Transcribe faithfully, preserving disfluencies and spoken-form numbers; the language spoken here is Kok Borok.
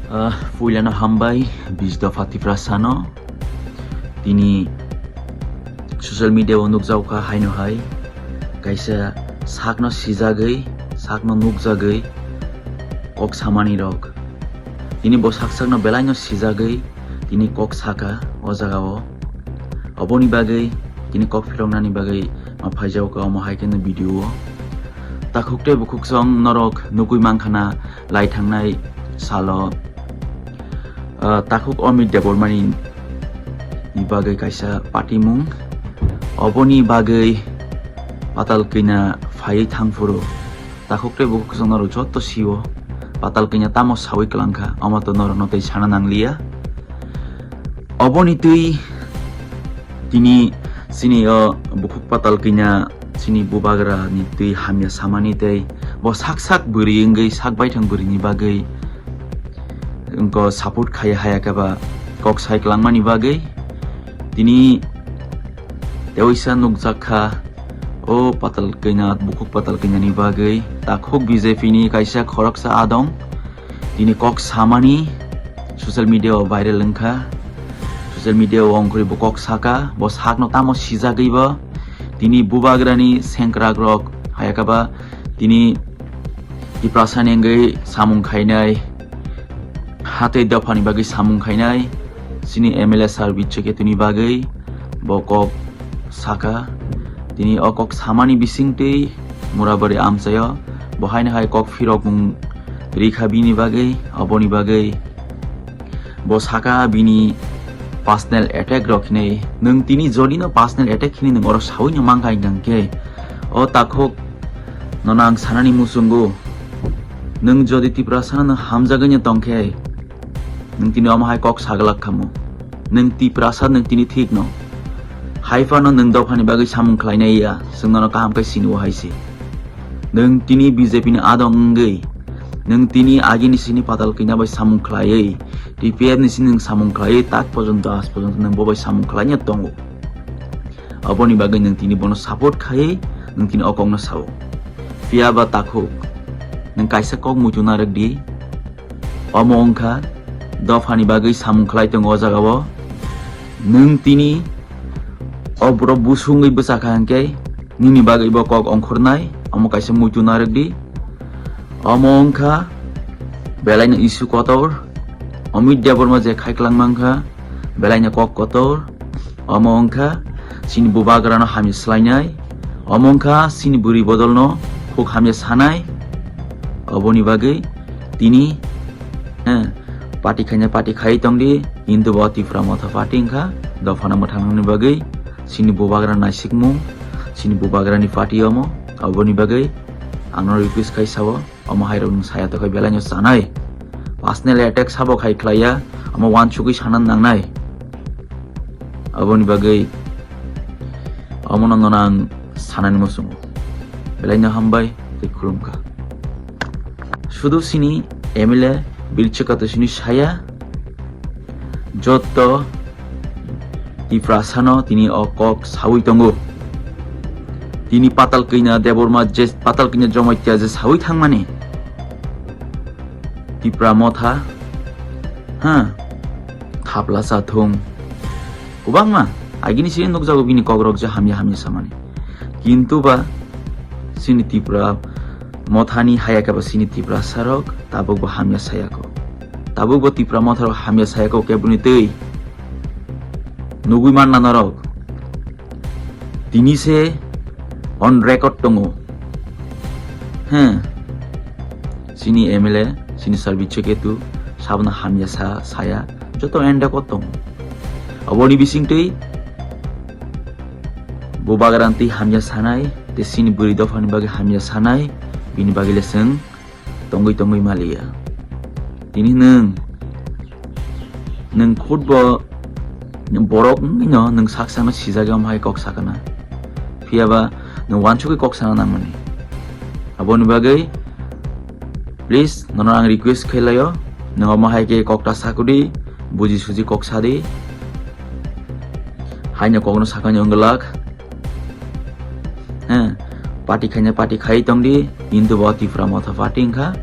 Ah, puilano hambai, bis dopha Tiprasano. Tini social media o nukjago kha haino hai kaisa sakno sijagwi, sakno nukjagwi kok samani rok. Tini bo sak sakno belaino sijagwi tini kok saka o jaga o. Oboni bagwi tini kok phiroknani bagwi ma phaijago kha omo hai kheno video o. Takhuk tei bukhuk song norok nugwi mankha na lai thangnai salo, ah, takhuk Amit Debbarmani ni bagwi kaisa patimung. Oboni bagwi Patal Kanya phaiwi thangphuru takhuk tei bukhuk song norok jotto sio Patal Kanya tamo sawi kwlangkha, omo to norokno tei sana nangliya. Oboni twi tini chini o bukhuk Patal Kanya chini bubagra ni twi hamya samani tei bo sak sak bwrwi wngwi sak baithang bwrwini bagwi wngko support khai haya khe ba kok sai kwlangmani bagwi tini teoisa nukjak kha o Patal Kanya, bukhuk Patal Kanya ni bagwi takhuk B J P ni kaisa khoroksa adong. Tini kok samani social media o viral wngkha. Social media o ongkhorwi bo kok saka, bo sakno tamo sijagwi bo. Tini bubagrani sengkrak rok hayakaba tini Tiprasa ni wngwi samung khainai, hatei dophani bagwi samung khainai, chini M L A sir Bicheketuni bagwi bo kok saka. Tini o kok samani bisingtwi Murabari amchaio bo haino hai kok phirokmung rikha bini bagwi, oboni bagwi bo saka bini personal attack rok hinwi. Nwng tini jodi no personal attack hinwi nwng oro sawi no mankha, hwnkhe o takhuk nono ang sanani muchungo, nwng jodi Tiprasa no hamjagwi no tongkhe, nwng tini omo hai kok saglak khamu. Nwng Tiprasa, nwng tini thik no. Hai phano nwng dophani bagwi samung khlainai ya, chwng nono kaham khe sini o hai se. Nwng tini B J P ni adong wngwi, nwng tini agini sini Patal Kanya bai samung khlaiwi, T P F ni sini nwng samung khlaiwi, tak pojonto, as pojonto nwng bo bai samung khlaina tongo. Aboni bagwi nwng tini bono support khai, nwng tini o kokno sao. Phiya ba takhuk, nwng kaisa kok muitu narwk di. Omo wngkha dophani bagwi samung khlai tongo o jagao. Nwng tini o borok busungwi bwchakha hwnkhe nini bagwi bo kok ongkhornai, omo kaisa muitu narwk di. Omo wngkha belaino issue kotor, Amit Debbarma je khai kwlangma wngkha belaino kok kotor. Omo wngkha chini bubagrano hamya swlainai, omo wngkha chini bwrwi bodolno khuk hamya sanai. Oboni bagwi tini, eh, party khaina party khai tongdi, kintu bo Tipra Motha party wngkha, dophano mwthangnani bagwi chini bubagra naisikmung, chini bubagrani party omo. Oboni bagwi angno request khai sao. Omo hai rok nwng saya tokhai belai no chanai. Personal attack sabo khai khlaiya, omo wansugwi sana nangnai. Aboni bagwi omono nono ang sanani muchungo. Belai no hambai tei khulumkha. Sudu sini M L A Bilchika to sini saya, jotto Tiprasano tini o kok sawi tongo. Tini Patal Kanya Debbarma je, Patal Kanya Jamatia je sawi thangmani, Tipra Motha, ha, thapla sa thung. Kwbangma, agini sini nukjago bini kokrok je hamya hamya samani. Kintu ba sini Tipra Mothani haya khe ba sini Tiprasa rok tabuk bo hamya sayako. Tabuk bo Tipra Motha rok hamya sayako keboni twi. Nugwi manna norok. Tini se on record tongo. He. Sini M L A, sini Sarbijya Ketu, sabna hamya sa, saya, joto end record tongo. Aboni bisingtwi bo bagran twi hamya sanai, tei sini bwrwi dophani bagwi hamya sanai, bini bagwi le chwng tongwi tongwi maliya. Tini nwng, nwng khutbo borok wngwino nwng sak sakno sijagwi omo hai kok sakana. Phiyaba nwng wansugwi kok sana nangmani. Aboni bagwi please nono ang request khe laio, nwng omo hai khe kok ta sakudi, buji suji kok sadi. Haino kokno sakani wngwlak. He, party khaina party khai tongdi, kintu bo Tipra Motha party wngkha.